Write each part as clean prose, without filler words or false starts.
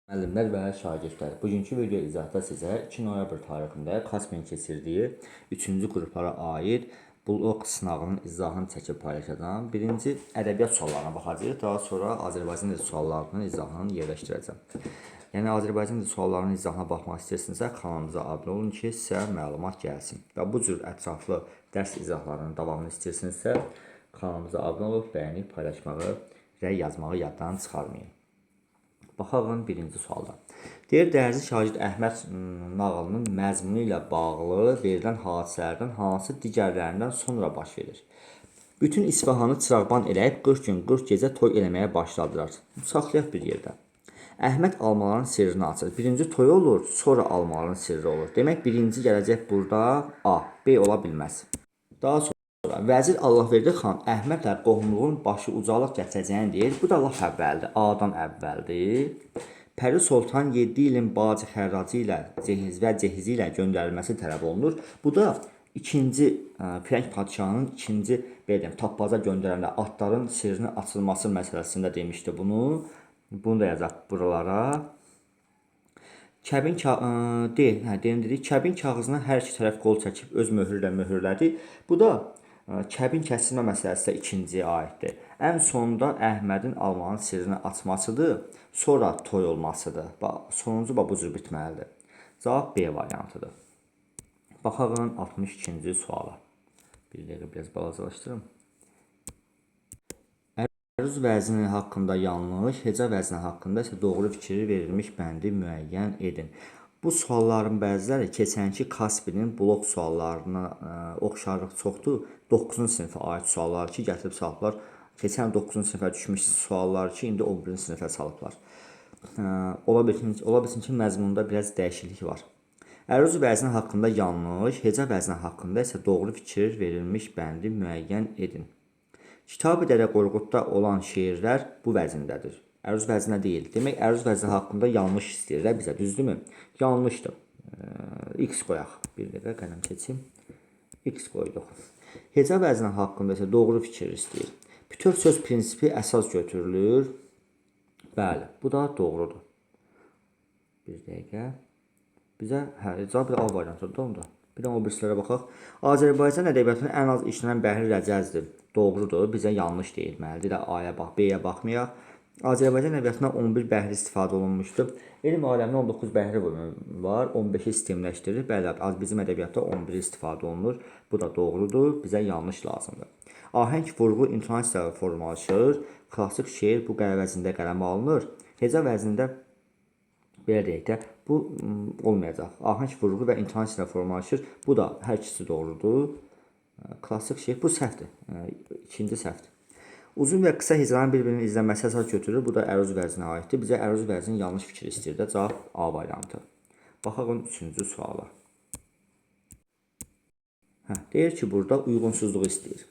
Müəllimlər və şagirdlər, bugünkü video izahda sizə 2 noyabr tarixində Kaspin keçirdiyi 3-cü qruplara aid blok sınağının izahını çəkib paylaşacağam. Birinci ədəbiyyat suallarına baxacağıq, daha sonra Azərbaycan dili suallarının izahını yerləşdirəcəm. Yəni Azərbaycan dili suallarının izahına baxmaq istəyirsinizsə, kanalımıza abunə olun ki, sizə məlumat gəlsin. Və bu cür ətraflı dərs izahlarının davamını istəyirsinizsə, kanalımıza abunə olub, bəyənib, paylaşmağı, rəy yazmağı yaddan çıxarmayın. Baxaq birinci sualda. Deyir, dərzi şagird Əhməd nağılının məzmunu ilə bağlı verilən hadisələrdən hansı digərlərindən sonra baş verir? Bütün İsfahanı çıraqban eləyib 40 gün 40 gecə toy eləməyə başladılar. Saxlayaq bir yerdə. Əhməd almaların sirrini açır. Birinci toy olur, sonra almaların sirri olur. Demək, birinci gələcək burada A, B ola bilməz. Daha sonra Vəzir Allahverdi xan Əhmədlə qohumluğun başı ucalıq gətirəcəyini deyir. Bu da lap əvvəldir, A-dan əvvəldir. Pəri Sultan 7 ilin bacı xəracı ilə cehiz və cehizi ilə göndərilməsi tələb olunur. Bu da ikinci Fərəng padşahının ikinci belə deyim, tapbaza göndərəndə atların sirrini açılması məsələsində demişdi bunu. Bunu da yazaq buralara. Kəbin deyil, hə, deyim dedik. Kəbin kağızına hər iki tərəf qol çəkib öz möhrü ilə möhürlədi. Bu da kəbin kəsilmə məsələsi də ikinciyə aiddir. Ən sonda Əhmədin almanın sirrini açmasıdır, sonra toy olmasıdır. Bax, sonuncu bax bu cür bitməlidir. Cavab B variantıdır. Baxaq 62-ci suala. Bir dəqiqə biraz balacalaşdırım. Əruz vəzni haqqında yanlış, heca vəzni haqqında isə doğru fikri verilmiş bəndi müəyyən edin. Bu sualların bəziləri keçənki Kaspinin blok suallarına oxşarlıq çoxdur. 9-cu sinifə aid suallar ki, gətirib salıblar. Keçən 9-cu sinifə düşmüş suallar ki, indi 11-ci sinifə salıblar. Ola bilsin, ola bilsin ki, məzmunda biraz dəyişiklik var. Əruz vəzni haqqında yanlış, heca vəzni haqqında isə doğru fikir verilmiş bəndi müəyyən edin. Kitab-ı Dədə Qorqudda olan şeirlər bu vəzindədir. Əruz vəzinə deyil. Demək, əruz vəzni haqqında yanlış istəyirlər bizə, düzdürmü? Yanlışdır. X qoyaq. Bir dəqiqə qələm seçim. X qoyduq. Heca vəzni haqqında isə doğru fikir istəyir. Bütöv söz prinsipi əsas götürülür. Bəli, bu da doğrudur. Bir dəqiqə. Bizə, hə, cavab bir A variantıdır onda. Bir də o birisilərə baxaq. Azərbaycan ədəbiyyatının ən az işlənən bəhri rəcəzdir. Doğrudur. Bizə yanlış deyilməlidir. A-ya bax, B-yə baxmayaq. Azərbaycan ədəbiyyatında 11 bəhri istifadə olunmuşdur. Elm aləmində 19 bəhri var, 15-i sistemləşdirilir. Bəli, az bizim ədəbiyyatda 11 istifadə olunur. Bu da doğrudur. Bizə yanlış lazımdır. Ahəng, vurğu, intonasiya formalaşır. Klassik şeir bu vəzində qələmə alınır. Heca vəznində belə deyək də, bu olmayacaq. Ahəng, vurğu və intonasiya formalaşır. Bu da hər ikisi doğrudur. Klassik şeir bu səhvdir. İkinci səhvdir. Uzun və qısa hecaların bir-birinin izlənməsi əsas götürülür. Bu da əruz vəzninə aiddir. Bizə əruz vəzninin yanlış fikri istəyir də. Cavab A variantı. Baxaq üçüncü suala. Hə, deyir ki, burada uyğunsuzluğu istəyir.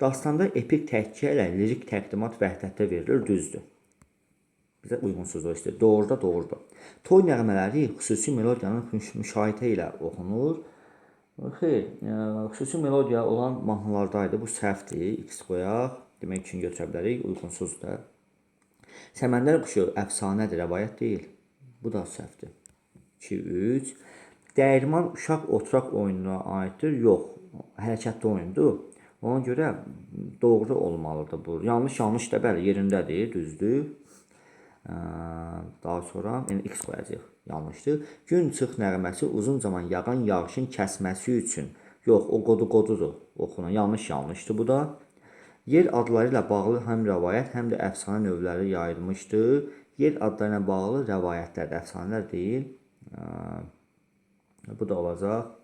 Dastanda epik təkkiyə ilə lirik təqdimat vəhdətdə verilir, düzdür. Bizə uyğunsuzluğu istəyir. Doğru da doğrudur. Toy nəğmələri xüsusi melodiyanın müşahidə ilə oxunur. Xeyr, xüsusi melodiya olan mahnılardaydı. Bu səhvdir. X qoyaq. Demək üçün götürə bilərik. Uyğunsuzdur. Səməndər quşu əfsanədir, rəvayət deyil. Bu da səhvdir. 2, 3. Dəyirman uşaq oturaq oyununa aiddir. Yox, hərəkətli oyundur. Ona görə doğru olmalıdır bu. Yanlış, yanlış da bəli, yerindədir, düzdür. Daha sonra yəni X qoyacağıq. Yanlışdır. Gün çıx nəğməsi uzun zaman yağan yağışın kəsməsi üçün. Yox, o qodu qodudur. Oxunan. Yanlış, yanlışdır bu da. Yer adları ilə bağlı həm rəvayət, həm də əfsanə növləri yayılmışdır. Yer adları ilə bağlı rəvayətlər, əfsanələr deyil. Bu da olacaq.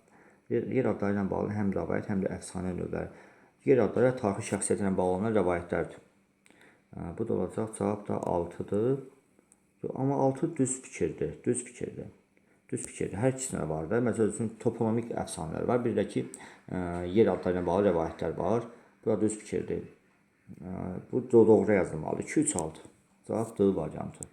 Yer adları ilə bağlı həm rəvayət, həm də əfsanə növləri. Yer adları tarixi şəxsiyyət ilə bağlı olan rəvayətlərdir. Bu da olacaq. Cavab da 6-dır. Amma 6 düz fikirdir. Düz fikirdir. Düz fikirdir. Hər ikisində var da. Məsəl üçün toponomik əfsanələr var. Bir də ki, yer adları ilə bağlı rəvayətlər var. Bu da düz fikirdir. Bu doğru yazılmalıdır. 2, 3, 6. Cavab D variantı.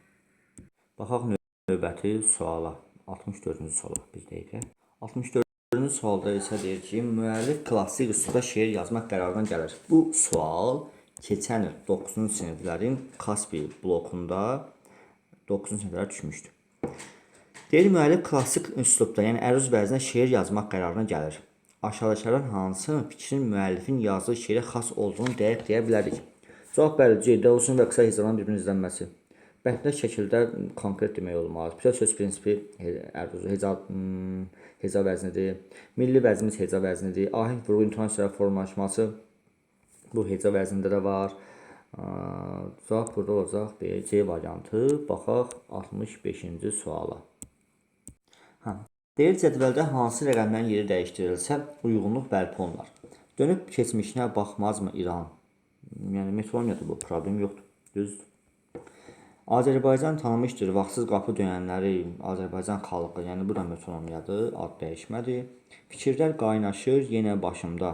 Baxaq növbəti suala. 64-cü suala. Bir dəqiqə. 64-cü sualda isə deyir ki, müəllif klassik üsulda şeir yazmaq qərarına gəlir. Bu sual keçən il 9-cu siniflərin Kaspi blokunda 9-cu siniflərə düşmüşdü. Deyir, müəllif klassik üslubda, yəni əruz vəznində şeir yazmaq qərarına gəlir. Aşağıdakılardan hansının fikrin müəllifin yazdığı şeirə xas olduğunu dəqiq deyə bilərik? Cavab bəli, C-də uzun və qısa hecaların bir-birini izlənməsi. Bənddə şəkildə konkret demək olmaz. Bütöv söz prinsipi əruz, heca vəznidir. Milli vəznimiz heca vəznidir. Ahəng, vurğu, intonasiya formalaşması bu heca vəznində də var. Cavab burada olacaq B, C variantı. Baxaq 65-ci suala. Hə. Deyir, cədvəldə hansı rəqəmlərin yeri dəyişdirilsə, uyğunluq bərpa olunar. Dönüb keçmişinə baxmazmı İran? Yəni, metronomiyadır bu, problem yoxdur. Düzdür. Azərbaycan tanımışdır vaxtsız qapı döyənləri, Azərbaycan xalqı, yəni bu da metronomiyadır, ad dəyişmədi. Fikirlər qaynaşır yenə başımda.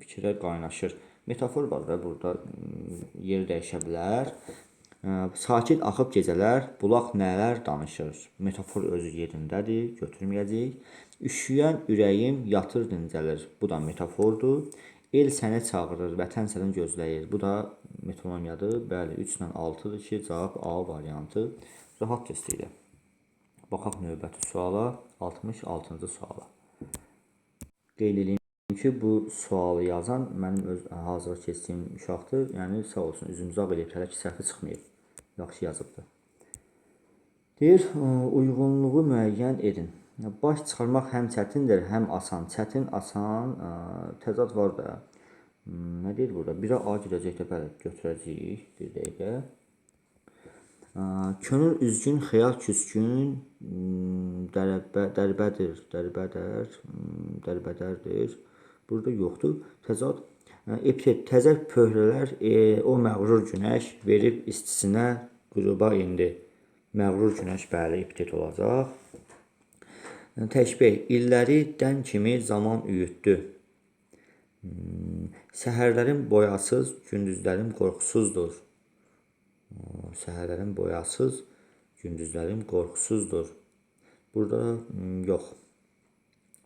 Fikirlər qaynaşır. Metafor var da burada, yeri dəyişə bilər. Sakit axıb gecələr, bulaq nələr danışır. Metafor özü yerindədir, götürməyəcəyik. Üşüyən ürəyim yatır dincəlir. Bu da metafordur. El səni çağırır, vətən səni gözləyir. Bu da metronomiyadır. Bəli, 3 ilə 6-dır ki, cavab A variantı. Rahat test idi. Baxaq növbəti suala, 66-cı suala. Qeyd edeyim ki, bu sualı yazan mənim öz hazırlıq keçdiyim uşaqdır. Yəni, sağ olsun, üzümüzü ağ eləyib, hələ ki, səhvi çıxmayıb. Yaxşı yazıbdır. Deyir, uyğunluğu müəyyən edin. Baş çıxarmaq həm çətindir, həm asan. Çətin, asan, təzad var da. Nə deyir burada? 1-ə A girəcək də, bəli, götürəcəyik bir dəqiqə. Könül üzgün, xəyal küskün, dərbədir, dərbədər, dərbədərdir. Burada yoxdur. Təzad, epitet, təzə pöhrələr, o məğrur günəş verib istisinə qüruba indi. Məğrur günəş, bəli, epitet olacaq. Təşbeh, illəri dən kimi zaman üyütdü. Səhərlərim boyasız, gündüzlərim qorxusuzdur. Səhərlərim boyasız, gündüzlərim qorxusuzdur. Burada yox.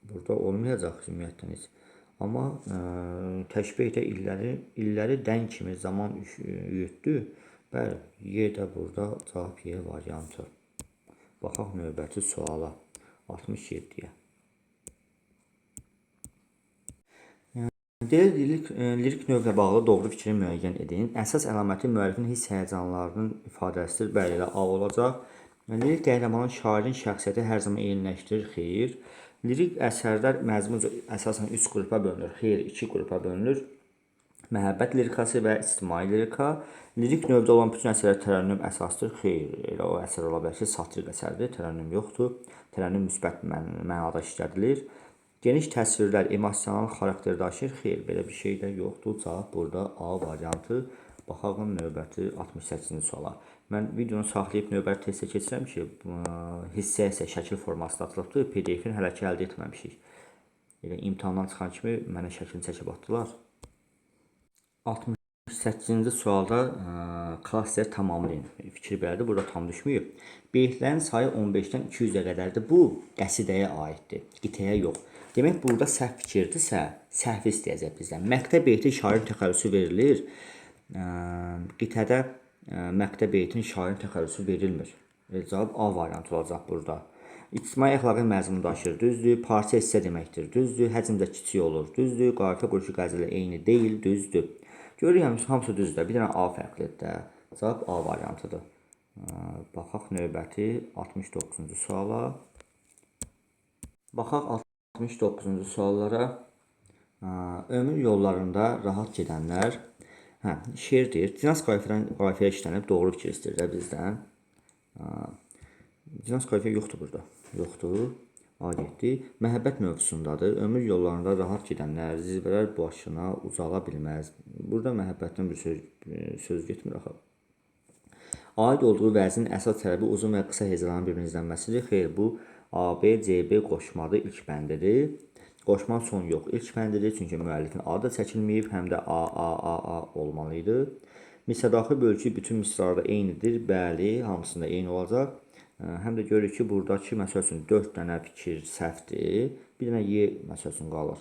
Burada olmayacaq ümumiyyətlə heç. Amma təşbeh də illəri dən kimi zaman üyütdü. Bəli, Y də burada cavab Y variantı. Baxaq növbəti suala, 67-yə. Deyir, lirik növlə bağlı doğru fikri müəyyən edin. Əsas əlaməti müəllifin hiss həyəcanlarının ifadəsidir. Bəli, elə A olacaq. Lirik qəhrəmanın şairin şəxsiyyəti hər zaman eyniləşdirir. Xeyr. Lirik əsərlər məzmunca əsasən 3 qrupa bölünür. Xeyr, 2 qrupa bölünür. Məhəbbət lirikası və ictimai lirika. Lirik növdə olan bütün əsərlər tərənnüm əsasdır. Xeyr, elə o əsər ola bilər ki, satirik əsərdir, tərənnüm yoxdur. Tərənnüm müsbət mənada işlədilir. Geniş təsvirlər emosional xarakter daşıyır. Xeyr, belə bir şey də yoxdur. Cavab burada A variantı. Baxaq növbəti 68-ci suala. Mən videonu saxlayıb növbəti testə keçirəm ki, hissə-hissə şəkil formasında atılıbdır. PDF-ini hələ ki əldə etməmişik. Elə imtahandan çıxan kimi mənə şəklini çəkib atdılar. 68-ci sualda klaster tamamlayın. Fikir belədir, burada tam düşməyib. Beytlərin sayı 15-dən 200-ə qədərdir. Bu qəsidəyə aiddir, qitəyə yox. Demək, burada səhv fikirdirsə, səhv istəyəcək bizdən. Məqtə beyti şairin təxəllüsü verilir. Qitədə məqtə beytin şairin təxəllüsü verilmir. Cavab A variantı olacaq burada. İctimai əxlaqi məzmun daşıyır, düzdür. Parça hissə deməkdir, düzdür. Həcmdə kiçik olur, düzdür. Qafiyə quruluşu qəzələ eyni deyil, düzdür. Görürük, hamısı düzdür. Bir dənə A fərqlidir də. Cavab A variantıdır. Baxaq növbəti 69-cu suala. Baxaq 69-cu suallara. Ömür yollarında rahat gedənlər. Hə, şeir deyir. Cinas qafiyə işlənib, doğru fikir istəyir də bizdən. Cinas qafiyə yoxdur burada. Yoxdur. A getdi. Məhəbbət mövzusundadır. Ömür yollarında rahat gedənlər, zirvələr başına ucala bilməz. Burada məhəbbətdən bir söz getmir axı. Aid olduğu vəznin əsas tələbi uzun və qısa hecaların bir-birini izlənməsidir. Xeyr, bu A, B, C, B qoşmadır, ilk bəndidir. Qoşma son yox, ilk bəndidir. Çünki müəllifin adı da çəkilməyib, həm də A, A, A, A olmalı idi. Misradaxil bölgü bütün misralarda eynidir. Bəli, hamısında eyni olacaq. Həm də görürük ki, buradakı, məsəl üçün, 4 dənə fikir səhvdir. Bir dənə Y, məsəl üçün, qalır.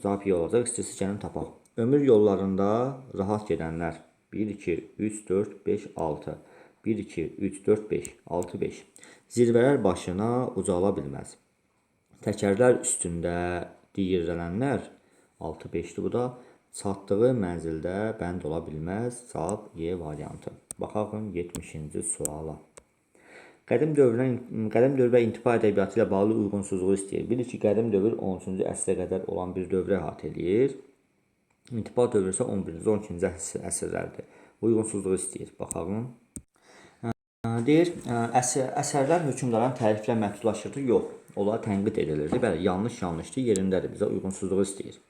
Cavab Y olacaq. İstəyirsə gəlin tapaq. Ömür yollarında rahat gedənlər. 1, 2, 3, 4, 5, 6. 1, 2, 3, 4, 5, 6, 5. Zirvələr başına ucala bilməz. Təkərlər üstündə diyirlənənlər 6, 5-dir bu da. Çatdığı mənzildə bənd ola bilməz. Cavab E variantı. Baxaq 70-ci suala. Qədim dövrə intiba ədəbiyyatı ilə bağlı uyğunsuzluğu istəyir. Bilir ki, qədim dövr 13-cü əsrə qədər olan bir dövrə əhatə eləyir. İntiba dövrü isə 11-ci, 12-ci əsrlərdir. Uyğunsuzluğu istəyir. Baxalım. Deyir, əsərlər hökmdarın təriflə məhdudlaşırdı. Yox, onlar tənqid edilirdi. Bəli, yanlış yanlışdır, yerindədir. Bizə uyğunsuzluğu istəyir.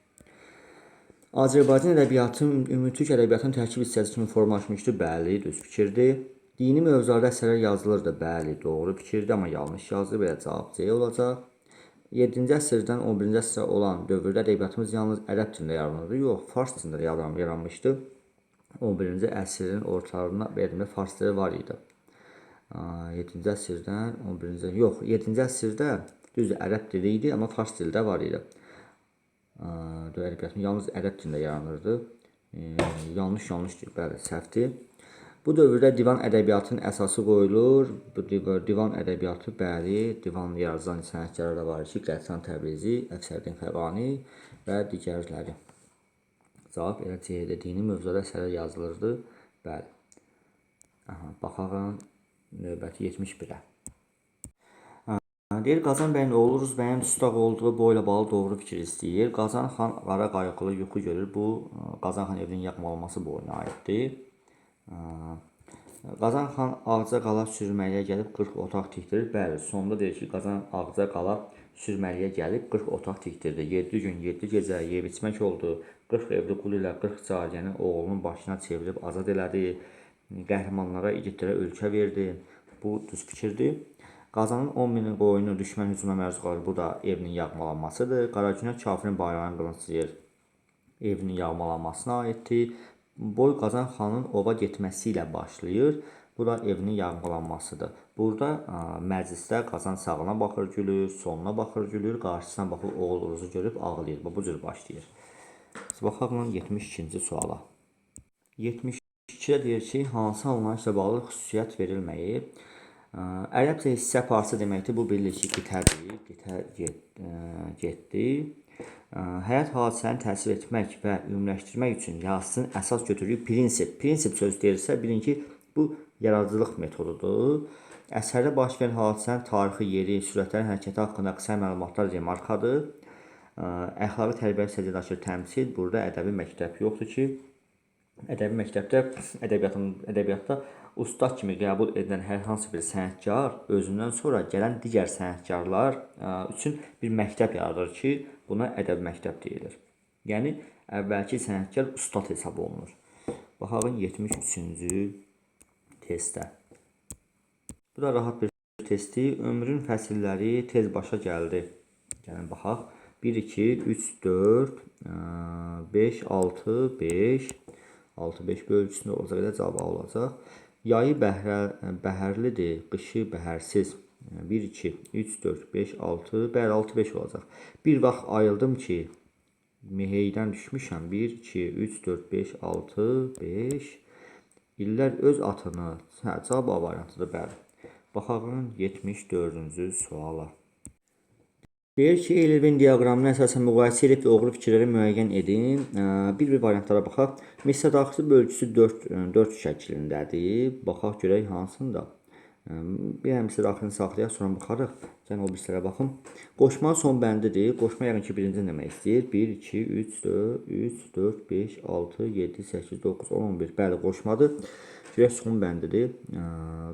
Azərbaycan ədəbiyyatı ümumtürk ədəbiyyatının tərkib hissəsi kimi formalaşmışdı. Bəli, düz fikirdir. Dini mövzularda əsərlər yazılırdı. Bəli, doğru fikirdir, amma yanlış yazdı. Belə cavab C olacaq. 7-ci əsrdən 11-ci əsrə olan dövrdə ədəbiyyatımız yalnız ərəb dilində yaranırdı. Yox, fars dilində yaranmışdı. 11-ci əsrin ortalarına belə fars dili var idi. 7-ci əsrdən 11-ci, yox, 7-ci əsrdə düzdür ərəb dili idi, amma fars dili də var idi. Ədəbiyyatımız yalnız ərəb dilində yaranırdı. Yanlış yanlışdır, bəli, səhvdir. Bu dövrdə divan ədəbiyyatının əsası qoyulur. Bu divan ədəbiyyatı, bəli, divan yazan sənətkarlar da var ki, Qətran Təbrizi, Əfsərdin Xəqani və digərləri. Cavab elə C-də dini mövzuda əsərlər yazılırdı. Bəli. Aha, baxaq növbəti 71-ə. Deyir, Qazan bəyin oğlu Ruz bəyin dustaq olduğu boyla bağlı doğru fikir istəyir. Qazan xan qara qayğılı yuxu görür. Bu, Qazan xan evinin yağmalanması boyuna aiddir. Qazan xan Ağcaqala sürməliyə gəlib 40 otaq tikdirir. Bəli, sonda deyir ki, Qazan Ağcaqala sürməliyə gəlib 40 otaq tikdirdi. 7 gün, 7 gecə yeyib içmək oldu. 40 evli qul ilə 40 cariyəni oğlunun başına çevirib azad elədi. Qəhrəmanlara, igidlərə ölkə verdi. Bu düz fikirdir. Qazanın 10 min qoyunu düşmən hücuma məruz qalır. Bu da evinin yağmalanmasıdır. Qaragünə kafirin bayrağını qılınclayır. Evinin yağmalanmasına aiddir. Boy Qazan xanın ova getməsi ilə başlayır. Bu da evinin yağmalanmasıdır. Burada məclisdə Qazan sağına baxır, gülür, soluna baxır, gülür, qarşısına baxır, oğul Uruzu görüb ağlayır. Bu cür başlayır. Baxaq 72-ci suala. 72-də deyir ki, hansı anlayışla bağlı xüsusiyyət verilməyib? Ərəbcə hissə parça deməkdir. Bu bilirik ki, qitədir. Qitə getdi. Həyat hadisəni təsvir etmək və ümumiləşdirmək üçün yazıçının əsas götürdüyü prinsip. Prinsip söz deyirsə, bilin ki, bu yaradıcılıq metodudur. Əsərdə baş verən hadisənin tarixi, yeri, sürətlərin hərəkəti haqqında qısa məlumatlar remarkadır. Əxlaqi tərbiyəvi səciyyədə daşıyır təmsil. Burada ədəbi məktəb yoxdur ki, ədəbi məktəbdə ədəbiyyatda ustad kimi qəbul edilən hər hansı bir sənətkar özündən sonra gələn digər sənətkarlar üçün bir məktəb yaradır ki, buna ədəbi məktəb deyilir. Yəni, əvvəlki sənətkar ustad hesab olunur. Baxaq 73-cü testə. Bu da rahat bir testdir. Ömrün fəsilləri tez başa gəldi. Gəlin baxaq. 1, 2, 3, 4, 5, 6, 5, 6, 5 bölgüsündə olacaq elə cavab olacaq. Yayı bəhərlidir, qışı bəhərsiz. 1, 2, 3, 4, 5, 6, bəli 6, 5 olacaq. Bir vaxt ayıldım ki, meheydən düşmüşəm. 1, 2, 3, 4, 5, 6, 5. İllər öz atını, hə, cavab A variantıdır, bəli. Baxaq 74-cü suala. Deyir ki, Eyler-Venn diaqramına əsasən müqayisə edib doğru fikirləri müəyyən edin. Bir-bir variantlara baxaq. Misra bölgüsü 4 şəklindədir. Baxaq görək hansında. Bir dənə misra daxilini saxlayaq, sonra baxarıq. Gəlin o birislərə baxın. Qoşma son bəndidir. Qoşma yəqin ki, birinci demək istəyir. 1, 2, 3, 4, 3, 4, 5, 6, 7, 8, 9, 10, 11. Bəli, qoşmadır. Görək son bəndidir.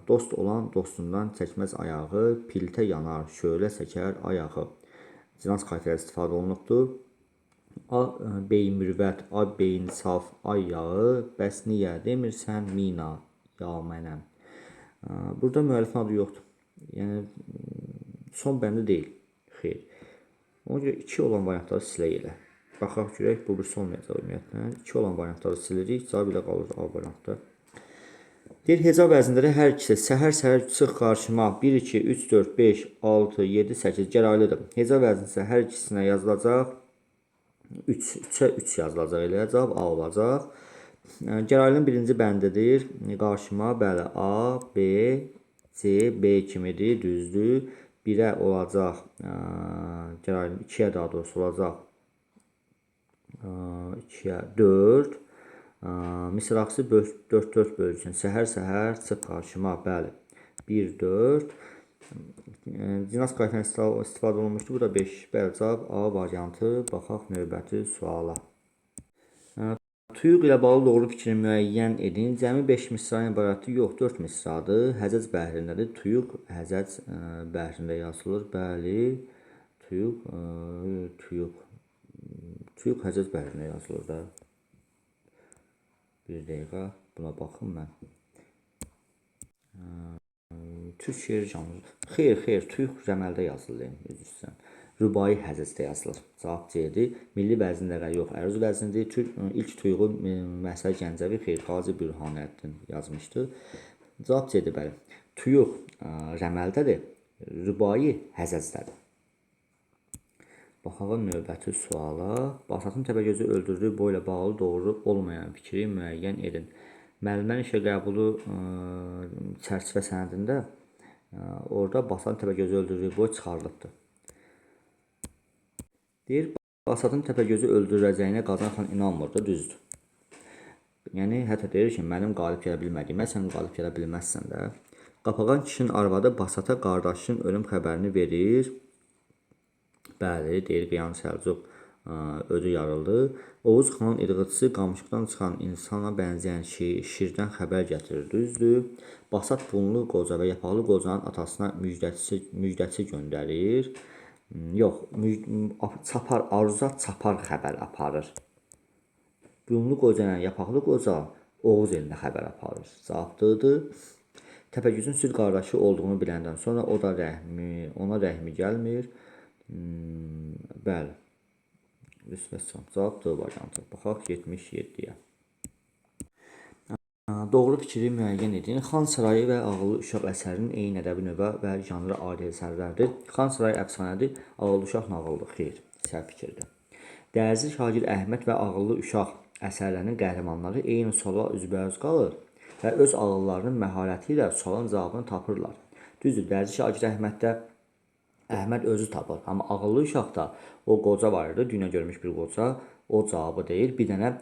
Dost olan dostundan çəkməz ayağı, piltə yanar, şölə çəkər ayağı. Cinans xatirəsi istifadə olunubdur. A bey mürvət, A beyin saf, ay yağı, bəs niyə demirsən mina, ya mənəm. Burada müəllifin adı yoxdur. Yəni son bəndi deyil. Xeyr. Ona görə 2 olan variantları silək elə. Baxaq görək, bu birisi olmayacaq ümumiyyətlə. 2 olan variantları silirik, cavab ilə qalır A variantda. Deyir, heca vəznində hər ikisi səhər-səhər çıx qarşıma 1, 2, 3, 4, 5, 6, 7, 8 gəraylıdır. Heca vəzni isə hər ikisinə yazılacaq. 3, 3-ə 3 yazılacaq elə. Cavab A olacaq. Gəraylının birinci bəndidir. Qarşıma, bəli, A, B, C, B kimidir, düzdür. 1-ə olacaq, Gəraylının 2-yə daha doğrusu olacaq, 2-yə 4. Misraqsı 4-4 bölsün. Səhər-səhər çıx qarşıma, bəli, 1, 4. Cinas qayıtından istifadə olunmuşdur. Bu da 5. Bəli, cavab A variantı. Baxaq növbəti suala. Tuyuq ilə bağlı doğru fikri müəyyən edin. Cəmi 5 misradan ibarətdir. Yox, 4 misradır. Həcəc bəhrindədir. Tuyuq həcəc bəhrində yazılır. Bəli, tuyuq, tuyuq, tuyuq həcəc bəhrində yazılır da. Bir dəqiqə buna baxım mən. Türk şeiri janrı. Xeyr, xeyr, tuyuq rəməldə yazılır, üzr istəyirəm. Rübai həcəcdə yazılır. Cavab C-dir. Milli vəznində yox, əruz vəznindir. İlk tuyuğu Məhsəli Gəncəvi, xeyr, Qazi Bürhanəddin yazmışdı. Cavab C-dir, bəli. Tuyuq rəməldədir, rübai həcəzdədir. Baxalım növbəti suala. Basatın Təpəgözü öldürdüyü boyla bağlı doğru olmayan fikri müəyyən edin. Müəllimlərin işə qəbulu çərçivə sənədində orada Basatın Təpəgözü öldürdüyü boy çıxarılıbdır. Deyir, Basatın Təpəgözü öldürəcəyinə Qazan xan inanmırdı, düzdür. Yəni, hətta deyir ki, mənim qalib gələ bilmədiyimə sən qalib gələ bilməzsən də. Qapağan kişinin arvadı Basata qardaşının ölüm xəbərini verir. Bəli, deyir, Qıyan Səlcuq ödü yarıldı. Oğuz xanın ilğıçısı qamışıqdan çıxan insana bənzəyən şirdən xəbər gətirir, düzdür. Basat bunlu qoca və yapaqlı qocanın atasına müjdəçi göndərir. Yox, çapar, arzuza çapar xəbər aparır. Bunlu qoca ilə yapaqlı qoca Oğuz elinə xəbər aparır. Cavabdır. Təpəgözün süd qardaşı olduğunu biləndən sonra o da rəhmi, ona rəhmi gəlmir. Bəli. Vəssalam. Cavab D variantı. Baxaq 77-yə. Doğru fikri müəyyən edin. Xan Sarayı və Ağıllı Uşaq əsərinin eyni ədəbi növə və janra aid əsərlərdir. Xan Sarayı əfsanədir, Ağıllı Uşaq nağıldır. Xeyr, səhv fikirdir. Dərzi Şagird Əhməd və Ağıllı Uşaq əsərlərinin qəhrəmanları eyni suala üzbəüz qalır və öz ağıllarının məharəti ilə sualın cavabını tapırlar. Düzdür, Dərzi Şagird Əhməddə Əhməd özü tapır. Amma Ağıllı Uşaqda o qoca var idi, dünya görmüş bir qoca, o cavabı deyir. Bir dənə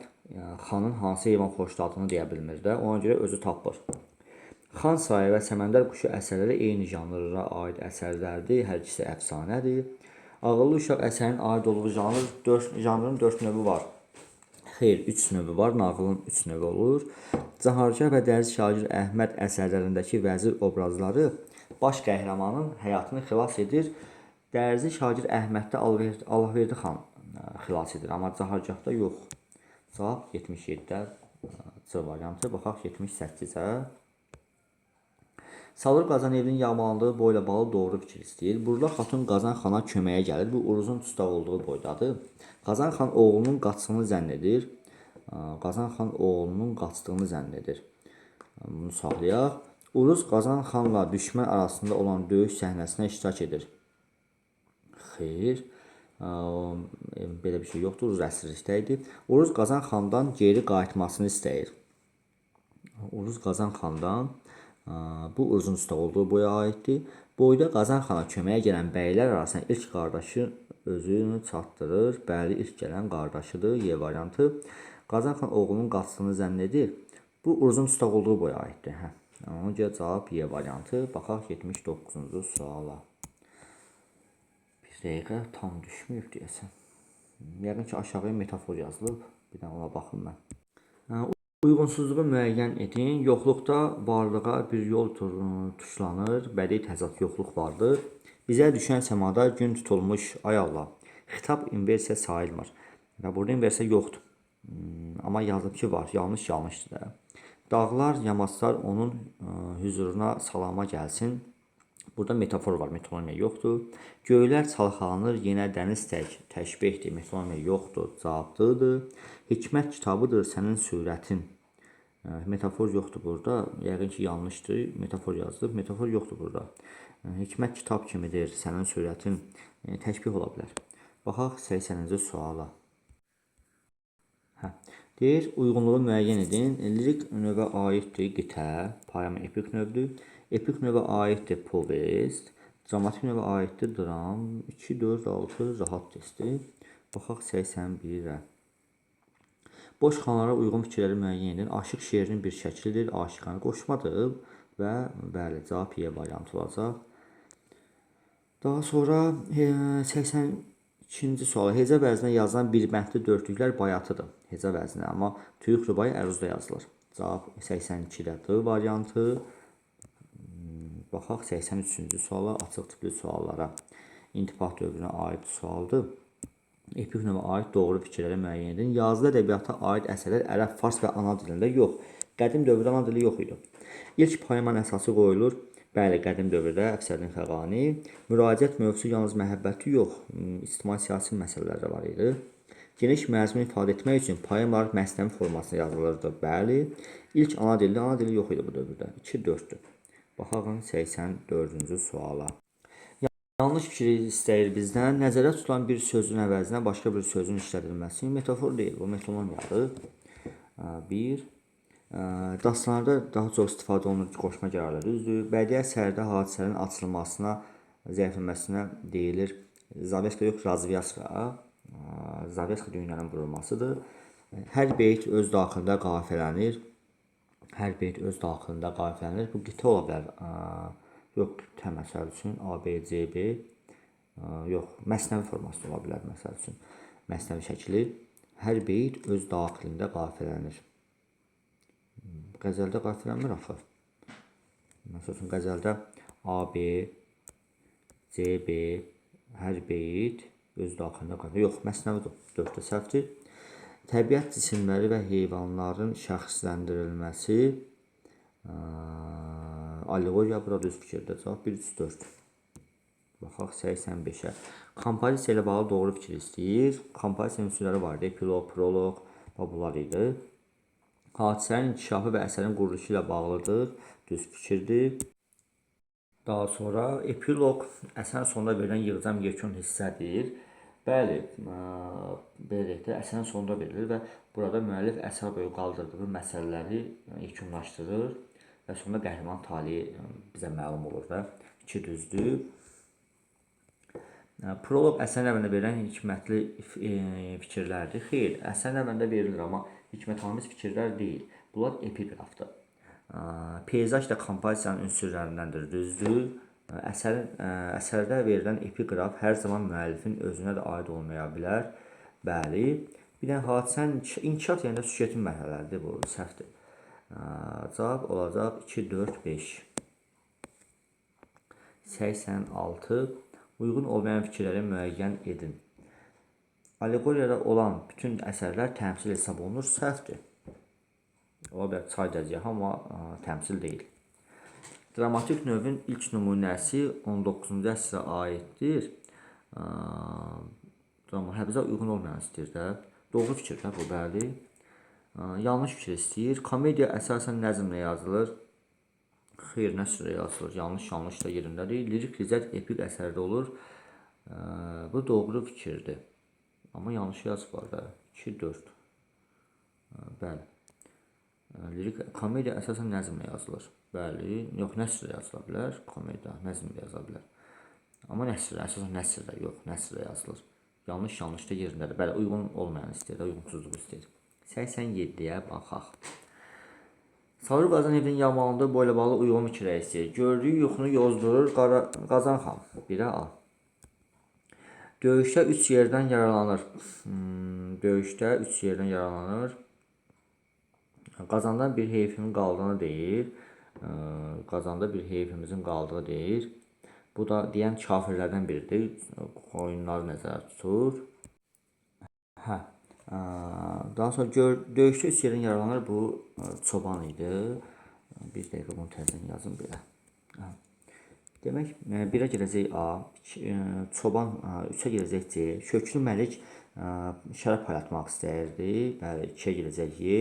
xanın hansı heyvan xoşladığını deyə bilmir də, ona görə özü tapır. Xan Sarayı və Səməndər Quşu əsərləri eyni janra aid əsərlərdir, hər ikisi əfsanədir. Ağıllı Uşaq əsərinin aid olduğu janr, janrın 4 növü var. Xeyr, 3 növü var, nağılın 3 növü olur. Cahargah və Dərzi Şagird Əhməd əsərlərindəki vəzir obrazları baş qəhrəmanın həyatını xilas edir. Dərzi Şagird Əhməddə Allahverdi xan xilas edir, amma Cahargahda yox. Cavab 77-də C variantı. Baxaq 78-ə. Salur Qazan evinin yağmalandığı boyla bağlı doğru fikir istəyir. Burla Xatun Qazan xana köməyə gəlir. Bu Uruzun tustaq olduğu boydadır. Qazan xan oğlunun qaçdığını zənn edir. Qazan xan oğlunun qaçdığını zənn edir. Bunu saxlayaq. Uruz Qazan xanla düşmən arasında olan döyüş səhnəsinə iştirak edir. Xeyr. Belə bir şey yoxdur. Uruz əsirlikdə idi. Uruz Qazan xandan geri qayıtmasını istəyir. Uruz Qazan xandan bu Uruzun tustaq olduğu boya aiddir. Boyda Qazan xana köməyə gələn bəylər arasında ilk qardaşı özünü çatdırır. Bəli, ilk gələn qardaşıdır. Y variantı. Qazan xan oğlunun qaçdığını zənn edir. Bu Uruzun tustaq olduğu boya aiddir. Hə. Ona görə cavab Y variantı. Baxaq 79-cu suala. Bir dəqiqə tam düşməyib deyəsən. Yəqin ki, aşağıya metafor yazılıb. Bir dənə ona baxım mən. Uyğunsuzluğu müəyyən edin. Yoxluqda varlığa bir yol tuşlanır. Bədii təzad yoxluq vardır. Bizə düşən səmada gün tutulmuş, ay Allah. Xitab inversiya sayılmır. Və burada inversiya yoxdur. Amma yazıb ki, var. Yanlış yanlışdır da. Dağlar, yamaclar onun hüzuruna salama gəlsin. Burada metafor var, metonomiya yoxdur. Göylər çalxalanır, yenə dəniz tək, təşbehdir, metonomiya yoxdur, cavabdır. Hikmət kitabıdır sənin sürətin. Metafor yoxdur burada. Yəqin ki, yanlışdır. Metafor yazılıb. Metafor yoxdur burada. Hikmət kitab kimidir, sənin sürətin. Təşbih ola bilər. Baxaq 80-ci suala. Hə. Deyir, uyğunluğu müəyyən edin. Lirik növə aiddir qitə, poema epik növdür. Epik növə aiddir povest, dramatik növə aiddir dram. 2, 4, 6 rahat testdir. Baxaq 81-ə. Boş xanalara uyğun fikirləri müəyyən edin. Aşıq şeirinin bir şəklidir, aşiqanə qoşmadır və bəli, cavab Y variantı olacaq. Daha sonra 82-ci sual. Heca vəznində yazılan bir bəndli dördlüklər bayatıdır. Heca vəznində, amma tüyük rübai əruzda yazılır. Cavab 82-də D variantı. Baxaq 83-cü suala, açıq tipli suallara. İntibah dövrünə aid sualdır. Epik növə aid doğru fikirləri müəyyən edin. Yazılı ədəbiyyata aid əsərlər ərəb, fars və ana dilində yox. Qədim dövrdə ana dili yox idi. İlk poemanın əsası qoyulur. Bəli, qədim dövrdə Əfsərdin Xəqani. Müraciət mövzusu yalnız məhəbbəti yox, ictimai-siyasi məsələlər də var idi. Geniş məzmun ifadə etmək üçün poemalar məsnəvi formasında yazılırdı. Bəli. İlk ana dildə, ana dili yox idi bu dövrdə. 2-4-dür. Baxaq 84-cü suala. Yanlış fikir istəyir bizdən. Nəzərdə tutulan bir sözün əvəzinə başqa bir sözün işlədilməsi metafor deyil, bu metonomiyadır. 1. Dastanlarda daha çox istifadə olunur qoşma qərarlar, düzdür. Bədii əsərdə hadisələrin açılmasına, zəifləməsinə deyilir. Zaveska yox, razvyaska. Zaveska düyünlərin vurulmasıdır. Hər beyt öz daxilində qafiyələnir. Hər beyt öz daxilində qafiyələnir. Bu qitə ola bilər. Yox, qitə məsəl üçün A, B, C, B. Yox, məsnəvi formasında ola bilər məsəl üçün. Məsnəvi şəkli. Hər beyt öz daxilində qafiyələnir. Qəzəldə qafiyələnmir axı. Məsəl üçün, qəzəldə A, B, C, B, hər beyt öz daxilində qafiyələnir. Yox, məsnəvidir. 4-də səhvdir. Təbiət cisimləri və heyvanların şəxsləndirilməsi allegoriya, bura düz fikirdir. Cavab 1, 3, 4. Baxaq 85-ə. Kompozisiya ilə bağlı doğru fikir istəyir. Kompozisiya ünsürləri var idi. Epilog, proloq və bunlar idi. Hadisələrin inkişafı və əsərin quruluşu ilə bağlıdır. Düz fikirdir. Daha sonra epilog əsərin sonunda verilən yığcam yekun hissədir. Bəli, belə deyək də, əsərin sonunda verilir və burada müəllif əsər boyu qaldırdığı məsələləri yekunlaşdırır və sonunda qəhrəman taleyi bizə məlum olur da. 2 düzdür. Proloq əsərin əvvəlində verilən hikmətli fikirlərdir. Xeyr, əsərin əvvəlində verilir, amma hikmətamiz fikirlər deyil. Bunlar epiqrafdır. Peyzaj da kompozisiyanın ünsürlərindəndir, düzdür. Əsərdə verilən epiqraf hər zaman müəllifin özünə də aid olmaya bilər. Bəli. Bir dənə hadisənin inkişaf yerində süjetin mərhələləridir, bu səhvdir. Cavab olacaq 2, 4, 5. 86. Uyğun olmayan fikirləri müəyyən edin. Allegoriyada olan bütün əsərlər təmsil hesab olunur, səhvdir. Ola bilər çay dəzgahı, amma təmsil deyil. Dramatik növün ilk nümunəsi 19-cu əsrə aiddir. Bizə uyğun olmayan istəyir də. Doğru fikir də bu, bəli. Yanlış fikir istəyir. Komediya əsasən nəzmlə yazılır. Xeyr, nəsrlə yazılır. Yanlış, yanlış da yerindədir. Lirik ricat epik əsərdə olur. Bu doğru fikirdir. Amma yanlış yazıblar da. 2, 4. Bəli. Lirik komediya əsasən nəzmlə yazılır. Bəli, yox, nəsrlə yazıla bilər. Komediya nəzmlə yazıla bilər. Amma nəsrlə, əsasən nəsrlə, yox, nəsrlə yazılır. Yanlış, yanlış da yerindədir. Bəli, uyğun olmayan istəyir, uyğunsuzluq istəyir. 87-yə baxaq. Salur Qazan evinin yağmalandığı boyla bağlı uyğun fikirlər istəyir. Gördüyü yuxunu yozdurur Qazan xan. 1-ə A. Döyüşdə 3 yerdən yaralanır. Döyüşdə 3 yerdən yaralanır. Qazandan bir heyfimin qaldığını deyir. Qazanda bir heyfimizin qaldığı deyir. Bu da deyən kafirlərdən biridir. Qoyunları nəzərdə tutur. Hə. Daha sonra döyüşdə 3 yerdən yaralanır. Bu çoban idi. Bir dəqiqə bunu təzədən yazım belə. Hə. Demək, 1-ə girəcək A, çoban 3-ə girəcək C, Köklü Məlik şərab paylatmaq istəyirdi. Bəli, 2-yə girəcək Y.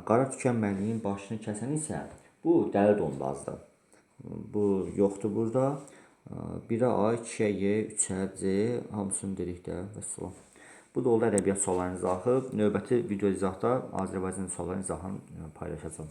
Qara Tükənməliyin başını kəsən isə bu dəli dondazdır. Bu yoxdur burada. 1-ə A, 2-yə Y, 3-ə C, hamısını dedik də. Vəssalam. Bu da oldu ədəbiyyat suallarının izahı. Növbəti video izahda Azərbaycan suallarının izahını paylaşacağam.